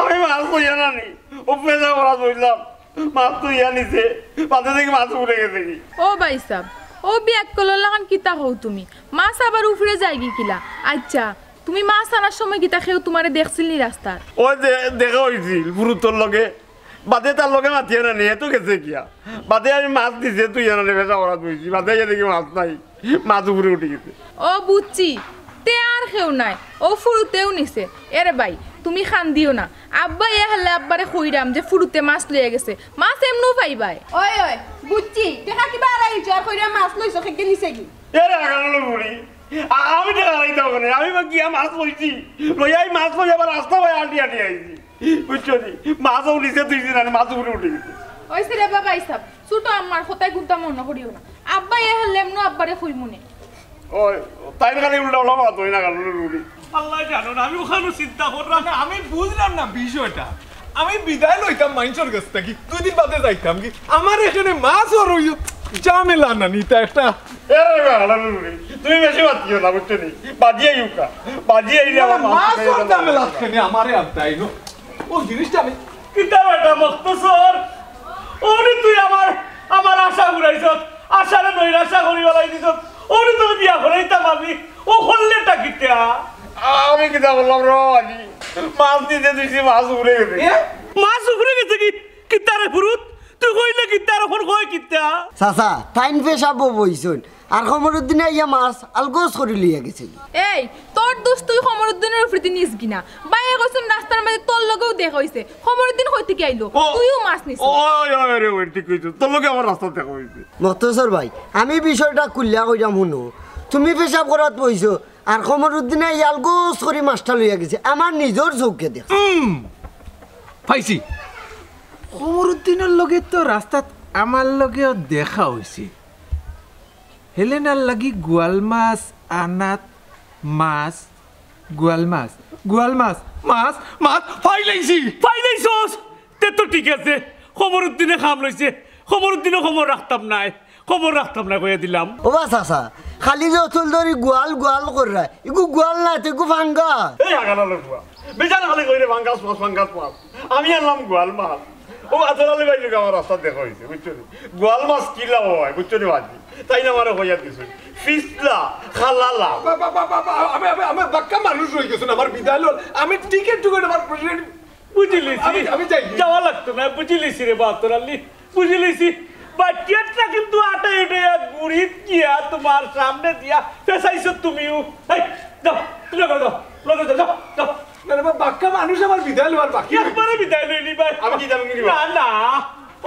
আমি মাছ লইয়া না নি, ও পেজা করা ধরলাম, মাছ তো ইয়া নিছে, মাঝে দেখি মাছ উঠে গেছে কি? ও ভাইসাব, ও বিয়াক্কলর লাখান কিতা কও তুমি? মাছ আবার উফরে যায়গি কিলা? আইচ্ছা, তুমি মাছ আনার সময় কিতা কেউ তুমারে দেখছিল নি রাস্তাত? ওই যে দেখা অইছিল ফুরুতর লগে, বাদে তার লগে মাতিয়া না নি, এ তো গেছে গিয়া। বাদে আমি মাছ নিছি, তুই এনে পেশা করাত বইছি, বাদে আইয়া দেখি মাছ নাই, মাছ উপরে উঠি গেছে। ও বুঝছি, তে আর কেউ নাই, অউ ফুরুতেউ নিছে। এরে ভাই, তুমি কান্দিও না, আব্বায় এ হারলে আব্বারে কইরাম যে ফুরুতে মাছ লইয়া গেছে, মাছ এমনেউ পাইবায়। ওই, ওই, বুঝছি, টেকা কিবা আড়াই হাজার কইরা মাছ লইছো, কেগে নিছে কি? এরে আগালো বুড়ি, আ-, আমি টেকা হারাইতাম কেনে? আমি বা গিয়া মাছ লইছি, লইয়া এই মাছ লইয়া আবার রাস্তা বায় আটি আটি আইছি, বুঝছো নি? মাছও নিচে তুই দিন, মাছ উপরে উঠে গেছে। ওই রে বাবা, ইসাব, ছোট আম্মার কথায় গুনতা মনে করিও না। আব্বায় এ হারলে এমনেউ আব্বারে কইমুনে। ওই, তাইর খালি উল্টা উল্টা মাত অই না, গালুর বুড়ি। আল্লায় জানইন, আমি অখানউ চিন্তা কররাম না, আমি বুঝরাম না বিষয়টা। আমি বিদায় লইতাম মাইনষর গেছ থাকি, দুই দিন বাদে যাইতাম কি? আমার এখানে মাছ আর ওই ঝামেলা না নিতা একটা। এ রে বাবা, আল্লাহ রে, তুমি বেশি মাতিও না, বুঝছো নি? বাজি আইউক্কা, বাজি আইলে না, আমার মাছ মাছ আর খাইতে ঝামেলা পারবে না। আছে নি, আমারে আনতে আইনো। ও জিনিসটা আমি কিতা বেটা মখতসর, ওরে তুই আমার, আমার আশা উড়াইছস, আশারে নৈরাশা করি বালাই দিছস, ওরে তোর বিয়া করাইতাম আমি, ও করলেটা কিতা? আমি কিতা করলাম রে বাজি? মাছ নিতে দিছি, মাছ উপরে গেছে। এ? মাছ উপরে গেছে কি? কিতা রে ফুরুত? তুই কইলে কিতা আর অখন কয় কিতা? চাচা, তাইন পেশাবো বইছইন, আর কমরুদ্দিনে আইয়া মাছ আলগোছ করি লইয়া গেছে। এই, তোর দোষ তুই কমরুদ্দিনর উপরেদি নিস গি না। ভাইয়ে কইছইন রাস্তার মাঝে তোর লগেও দেখা অইছে। কমরুদ্দিন কই থাকি আইলো? ও, তুইও মাছ নিছস। ওই, ওই রে, ওই ঠিক কইছস। তোর লগে আমার রাস্তাত দেখা অইছে। মখতসর ভাই, আমি বিষয়টা খুলিয়া কইরাম হুনো। তুমি পেশাব করাত বইছো, আর কমরুদ্দিনে আলগোছ করি মাছটা লইয়া গেছে। আমার নিজর চউখে দেখছি। উম, পাইছি। কমরুদ্দিনর লগে তো রাস্তাত আমার লগেও দেখা অইছে। হেলেনার লাগি গোয়াল মাছ আনাত মাছ, গোয়াল মাছ, গোয়াল মাছ, মাছ, মাছ, পাইলাইছি। পাইলাইছস? তে তো ঠিক আছে। কমরুদ্দিনে কাম লইছে। কমরুদ্দিনে কমর রাখতাম নায়। কমর রাখতাম নায় কইয়া দিলাম। ও বা চাচা, খালি যে অতল ধরি গোয়াল, গোয়াল কররা। ইগু গোয়াল নায়, তে ইগু ফাঙ্গাস। এই আগালালো বুয়া। বেজান খালি কইরে ফাঙ্গাস মাছ, ফাঙ্গাস মাছ। আমি আনলাম গোয়াল মাছ। ও আতর আলী ভাইর লগে আমার রাস্তাত দেখা অইছে, বুঝছো নি? গোয়াল মাছ কিলা অয়, বুঝছো নি বাজি? তাইন আমারে কইয়া দিছইন। ফিসলা, খালালা। বা, বা, বা, বা, বা, আমি, আমি, আমি বাক্কা মানুষ অই গেছইন, আমার বিদায় লন। আমি টিকিট টুকিট আমার বুঝিলিছি। আমি, আমি যাই। যাওয়া লাগতো না, বুঝিলিছি রে বা আতর আলী, বুঝিলিছি। বাটিয়াটা কিন্তু আটাই উঠাইয়া গুড়িত গিয়া তুমার সামনে দিয়া ফেসাইছো তুমিও। এই, যাও, লগে যাও, লগে যাও, যাও, যাও। না রে বা, বাক্কা মানুষ আমার বিদায় লওয়ার বাকি। একবারে বিদায় লইলি ভাই। আমি কি যাবো কি রে বা? না, না।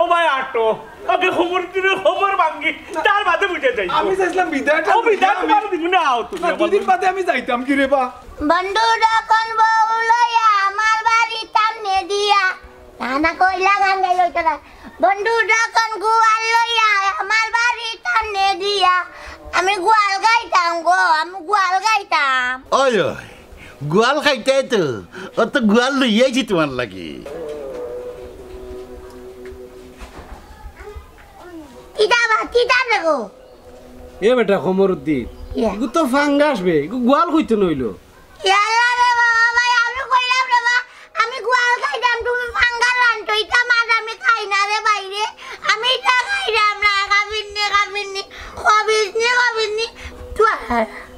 ও ভাই, আটো। আগে কমরুদ্দিনর কমর ভাঙ্গি, তার বাদে বুঝা যাইবো। আমি চাইছিলাম বিদায়টা ও বিদায় লইয়া আমি তোমার দিব না, আও তুমি না, আমার দুদিন বাদে আমি যাইতাম কি রে বা? বন্ধু যখন বউ লইয়া আমার বাড়ির সামনে দিয়া, না, না, কইলা গান গাইল ওইটা না। বন্ধু যখন গোয়াল লইয়া আমার বাড়ির সামনে দিয়া, আমি গোয়াল গাইতাম গো, আমি গোয়াল গাইতাম। ওই, ওই, গোয়াল খাইতায় তো, ও তো গোয়াল লইয়া আইছি তোমার লাগি। কিতা বা, কিতা দেখো? এ বেটা কমরুদ্দিন, ইয়া। ইগু তো ফাঙ্গাস বে, ইগু গোয়াল কইতে নইলো। ইয়াল্লা রে বাবা, ভাই, আমি কইলাম রে বা, আমি গোয়াল খাইতাম, তুমি ফাঙ্গাস আনছো, ইটা মাছ আমি খাই না রে ভাই রে, আমি ইটা খাইতাম না, খাবির নি, খাবির নি, খাবির নি, খাবির নি, তুই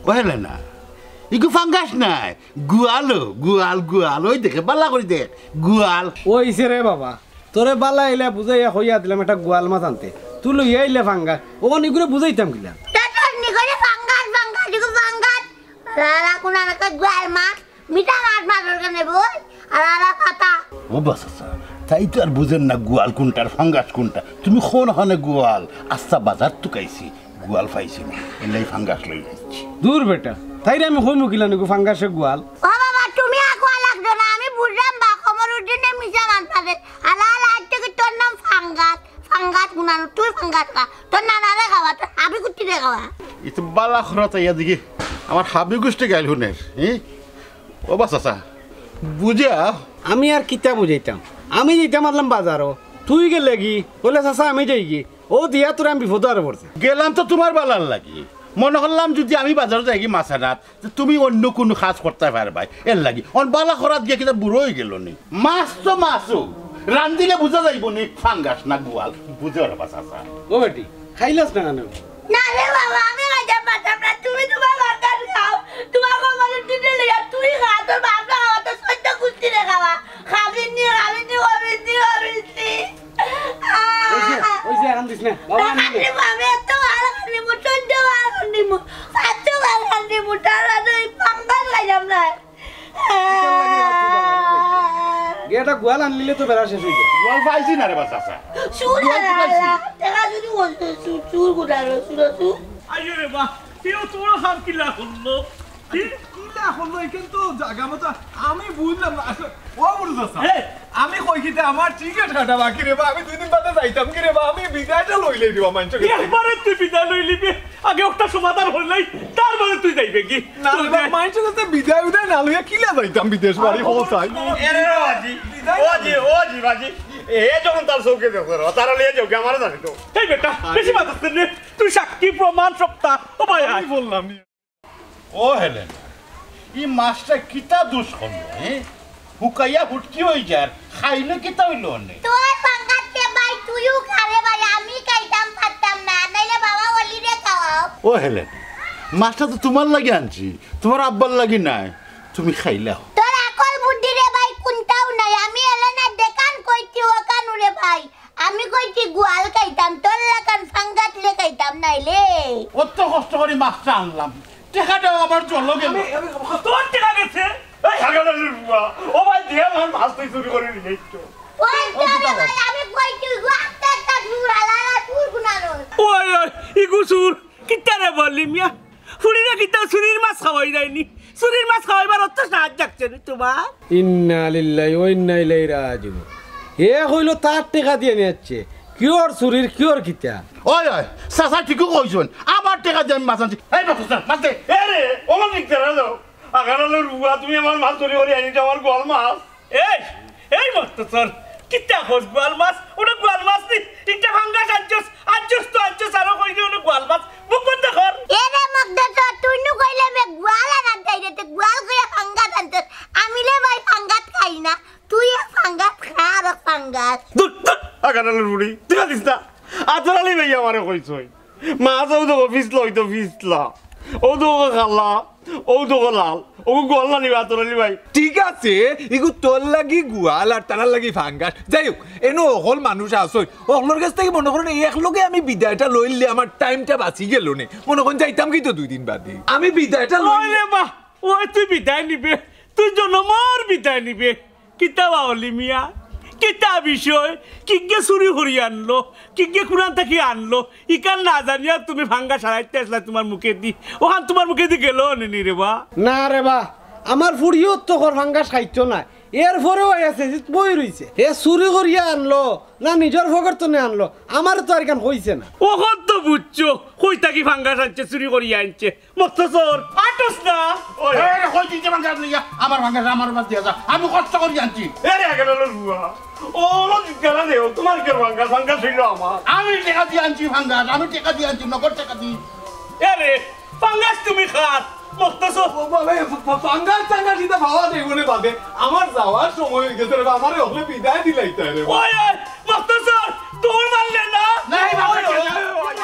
ওই না, ইগু ফাঙ্গাস নায়, গোয়াল, গোয়াল, গোয়াল, ওই দেখে, বালা করি দেখ, গোয়াল। ওইছে রে বাবা, তোরে বালা আইলা বুঝাইয়া কইয়া দিলাম একটা গোয়াল মাছ আনতে, তুই লইয়া আইলে ফাঙ্গাস, অখন ইগুরে বুঝাইতাম কিলা? তা তোর নি করে ফাঙ্গাস, ফাঙ্গাস, ইগু ফাঙ্গাস। লালা কোন আনতে গোয়াল মাছ, মিঠা মাছ মাছর কেনে বই, আর আলা কথা। ও বা চাচা, তাই তো আর বুঝেন না গোয়াল কোনটা আর ফাঙ্গাস কোনটা। তুমি কোন হানে গোয়াল? আচ্ছা, বাজার তো খাইছি, গোয়াল পাইছি না, এলাই ফাঙ্গাস লই যাচ্ছি। দূর বেটা, তাইরে আমি কইমু কিলা নিগু ফাঙ্গাসে গোয়াল? ও বাবা, তুমি আর কওয়া লাগতো না, আমি বুঝলাম বা কমরুদ্দিনে মিছা মাছ পাবে। আলা আলা, আজ থেকে তোর নাম ফাঙ্গাস, ফাঙ্গাস গুনানো, তুই ফাঙ্গাস খা, তোর নানারে খাওয়া, তোর হাবি গুটিরে খাওয়া। ই তো বালা খরচ আইয়া দেখি, আমার হাবি গুষ্টি গাইল হুনের, হি? ও বা চাচা, বুঝা? আমি আর কিতা বুঝাইতাম, আমি যাইতাম আরলাম বাজারো, তুই গেলে কি? বলে চাচা আমি যাই কি? ও দিয়া তোর আমি বিপদ আর পড়ছে। গেলাম তো তোমার বালার লাগি, মনে করলাম যদি আমি বাজারো যাই কি মাছ আনাত, তে তুমি অন্য কুনু কাজ করতায় পারবায়, এর লাগি। অন বালা করাত গিয়া কিতা বুড়া অই গেলো নি? মাছ তো মাছউ, রান্দিলে বুঝা যাইবো নি, ফাঙ্গাস না গোয়াল, বুঝো রে বা চাচা। ও বেটি, খাইলাস না কেনে? না রে বাবা, আমি খাইতাম পারতাম না, তুমি তোমার ফাঙ্গাস খাও, তোমার কপালে দুটো তুই খা, তোর বাপ না খাওয়া, তোর চোদ্দ গুষ্টি রে খাওয়া। খাবিনি, খাবিনি, খাবিনি, খাবিনি। ওই যে, ওই যে, এখন দিস না। বাবা, আমি খান্দিমু, আমি এত বার খান্দিমু, চোদ্দ বার খান্দিমু, পাঁচশো বার খান্দিমু, তার বাদে ওই পাঙ্গাস খাইলাম না। গিয়া একটা গোয়াল আনলিলে তো বেড়া শেষ হয়ে যায়। গোয়াল পাইছি না রে বা চাচা। চুর গোয়াল আলা, পাইছি। আলা, দেখা যদি বলতো, চুর, চুর কোথায় রে, চুর, চুর। আইয়ো রে বা, এও তোমার হাত কিলা করলো? কি? কিলা করলো? এখানে তো জাগা মতো আমি বুঝলাম না। আসলে, ও বুঝলো স্যার। এই! আমি কই কিতা আমার টিকিট কাটা বাকি রে বা, আমি দুই দিন বাদে যাইতাম কি রে বা, আমি বিদায়টা লইলে দিবা মানছো কি? একবারে তুই বিদায় লইলিবে, আগে একটা সমাধান হইলাই, তার বাদে তুই যাইবে কি? না, তুই না, যাই। মানছো যাতে বিদায় উদায় না লইয়া কিলা যাইতাম বিদেশ বাড়ি, ও চাই। এরে ও জি, ও জি, ও জি, বাজি, এ যখন তার চোখে দেখো, তারা লইয়া যাও কি, আমারে জানি তো। এই বেটা, বেশি মাতাস না রে, তুই সাক্ষী প্রমাণ সবটা, ও ভাই, আমি আয়। বললাম নি। ও হেলেন, ই মাছটা কিতা দোষ করলো, হ্যাঁ? হুকাইয়া হুটকি হই যার, খাইলে কিতা হইলো অনে? তোর পাঙ্গাতে ভাই, তুইও খা রে ভাই, আমি খাইতাম পারতাম না, নাইলে বাবা অলিরে খাওয়াও। ও হেলেন, মাছটা তো তোমার লাগি আনছি, তোমার আব্বার লাগি নাই, তুমি খাইলাও। তোর আকল বুদ্ধি রে ভাই, কোনটাও নাই। আমি এলে না দেখান কইছি ওখান উরে ভাই, আমি কইছি গোয়াল খাইতাম, তোর লাখান ফাঙ্গাস লে খাইতাম নাইলে। অত কষ্ট করি মাছটা আনলাম, টেকাটাও আমার জলো গেল। আমি, আমি, তোর টেকা গেছে? এই হাগালের বুয়া, ও ভাই, দিয়া আমার মাছ তুই চুরি করে নিয়ে যাইছ। ওই ও, তোরে কিতা ভাই, আমি কইছি গোয়াল একটা চুর, আলাদা চুর গুনানো। ওই, ওই, ইগু চুর, কিতা রে বললি মিয়া? ফুড়িরে কিতা চুরির মাছ খাওয়াই যায়নি? চুরির মাছ খাওয়াইবার অত সাহায্য লাগছে নি তোমার? ইন্না লিল্লাহি ওয়া ইন্না ইলাইহি রাজিউন। হে কইলো তার টেকা দিয়া নিয়ে যাচ্ছে। কিওর চুরির, কিওর কিতা? ওই, ওই, চাচা ঠিকও কইছইন। আমার টেকা দিয়া আমি মাছ আনছি। এই মাছ, মাছ দে। এ রে, ওলা নিক দে রে। আগারালর বুয়া, তুমি আমার মাছ চুরি করি আনিছো, আমার গোয়াল মাছ। এই, এই মক্তসর, কিতা কস গোয়াল মাছ? ওটা গোয়াল মাছ নি, ইটা ফাঙ্গাস আনছস, আনছস তো আনছস, আরো কই দে ওটা গোয়াল মাছ, মুখ বন্ধ কর। এ রে মক্তসর, তুই নু কইলে বে গোয়াল আনাত যাই রে, তে গোয়াল কইয়া ফাঙ্গাস আনছস, আমি লে ভাই ফাঙ্গাস খাই না, তুই এ ফাঙ্গাস খা আর ফাঙ্গাস। দূর, দূর, আগারালর বুড়ি, তুই পারিস না। আতর আলী ভাই আমারে কইছইন। মাছ ও দেখো ফিসলা, ওই তো ফিসলা। ও দেখো কালা, ও দেখো লাল। ও গোয়াল না নিবা, আতর আলী ভাই। ঠিক আছে, ইগু তোর লাগি গোয়াল আর তারার লাগি ফাঙ্গাস। যাই হোক, এনো অকল মানুষ আছইন। অকলর গেছ থাকি মনো করইন, এই এক লগে আমি বিদায়টা লইলে আমার টাইমটা বাঁচি গেল নে। মনো করইন যাইতাম কিতা দুই দিন বাদে। আমি বিদায়টা লইলে ওই রে বা, ওই তুই বিদায় নিবে, তুই জনমর বিদায় নিবে। কিতা বাউলি মিয়া, কিতা বিষয়? কিগে চুরি করি আনলো, কিগে কুনান থাকি আনলো, ইখান না জানিয়া তুমি ফাঙ্গাস আনাইতে আছলায় তুমার মুখেদি, অখান তুমার মুখেদি গেলো নি রে বা? না রে বা, আমার ফুড়িও তো খর ফাঙ্গাস খাইতো নায়, এর পরেও আইয়া শেষিত বই রইছে। হে চুরি করিয়া আনলো না নিজর পকেট তনে আনলো, আমারে তো আর ইখান কইছে না। অখন তো বুঝছো, কই থাকি ফাঙ্গাস আনছে, চুরি করিয়া আনছে। মক্তসর, আটস না। ওই। এ রে, কই দিতে ফাঙ্গাস লইয়া? আমার ফাঙ্গাস আমার মাছ দিয়া যা। আমি কষ্ট করি আনছি। এ রে, আগারালর বুয়া। ও, ওলো জিজ্ঞাসা দেও, তুমার কিওর ফাঙ্গাস, ফাঙ্গাস অইলো আমার। আমি টেকা দিয়া আনছি ফাঙ্গাস, আমি টেকা দিয়া আনছি, নগদ টেকা দি। এ রে, ফাঙ্গাস তুমি খার। মক্তসর। ও বাবা, এ ফ-, ফ-, ফাঙ্গাস টাঙ্গাস ইতা পাওয়া যাইবো নে বাদে। আমার যাওয়ার সময় অই গেছে রে বা, আমারে অকলে বিদায় দিলাইতা রে বা। ওই, ওই, মক্তসর, দৌড় মারলে না। নাই, বাবা, ওই, ওই, ওই, ওই।